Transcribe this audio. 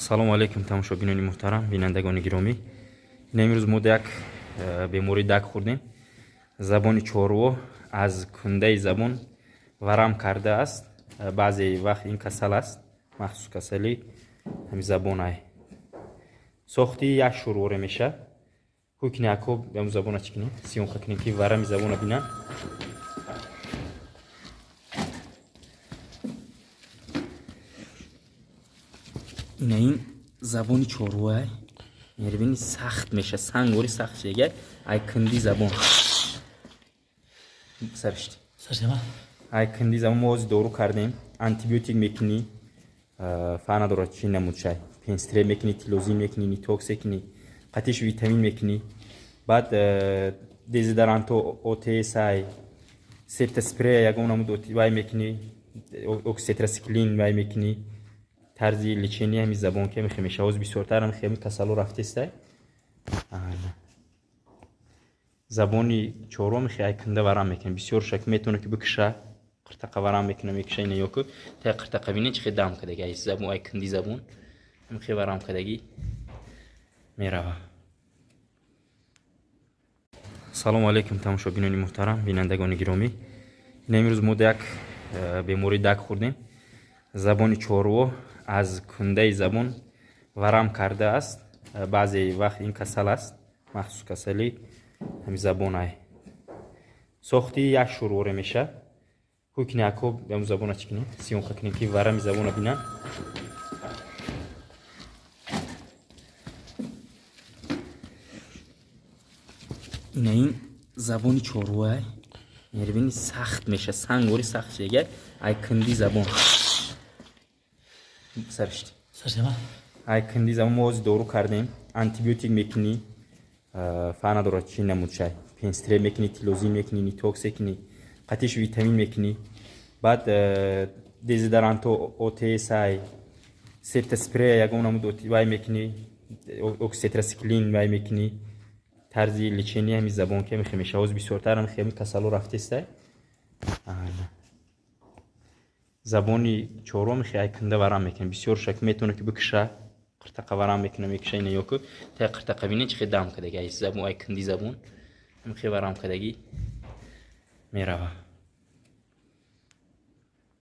Салому алейкум, тамошобинони муҳтарам, бинандагони гиромӣ. Ин имрӯз мо як бемории дак хӯрдем. Забони чорво аз кундаи забон варам кардааст. Баъзе вақт ин касал аст, махсус касали ҳами забонай. Сохти як шурворе меша. Ҳукни ако ям забона чӣ кунем? Съёмка кунем, ки варами забона бинам. Ина ин забони чорвоай. Нервини сахт меша, сангори сахт шега, ай кунди забон. Саришти. Саршема? Ай кунди забон мо ҳозир дору кардем, антибиотик мекунӣ, фарқ надорад чӣ намуд шай. Пенстреп мекунӣ, тилозин мекунӣ, нитокс мекунӣ, қатиш витамин мекунӣ. Баъд дезодоранто ОТС ай, септаспрей ягон намуд вай мекунӣ, окситетрациклин вай мекунӣ. Тарзи лечения ҳами забон ки ҳами меша. Ҳозир бисёртар ҳами касало рафтестай. Забони чорво мехе ай кунда варам мекунем. Бисёр шак метавона ки бикша, қиртақа варам мекуна, мекша ина ёку тай қиртақа бинен чи хе дам кадаги ай забон, ай кунди забон ҳами варам кадаги мерава. Салому алейкум, тамошобинони муҳтарам, бинандагони гиромӣ. Ин имрӯз мо як бемории дак хӯрдем. Забони чорво аз кундаи забон варам кардааст. Баъзе вақт ин касал аст, махсус касали ҳами забонай. Сохти як шурворе меша. Ҳукни ако ям забона чӣ кунем? Съёмка кунем, ки варами забона бинам. Ина ин забони чорвоай. Нервини сахт меша, сангори сахт шега, ай кунди забон. Саришти. Саршема? Ай кунди забон мо ҳозир дору кардем, антибиотик мекунӣ, фарқ надорад чӣ намуд шай. Пенстреп мекунӣ, тилозин мекунӣ, нитокс мекунӣ, қатиш витамин мекунӣ. Баъд дезодоранто ОТС ай, септаспрей ягон намуд вай мекунӣ, окситетрациклин вай мекунӣ. Тарзи лечения ҳами забон ки ҳами меша. Ҳозир бисёртар ҳами касало рафтестай. Забони чорво мехе ай кунда варам мекунем. Бисёр шак метавона ки бикша, қиртақа варам мекуна, мекша ина ёку тай қиртақа бинен чи хе дам кадаги ай забон, ай кунди забон ҳами хе варам кадаги мерава.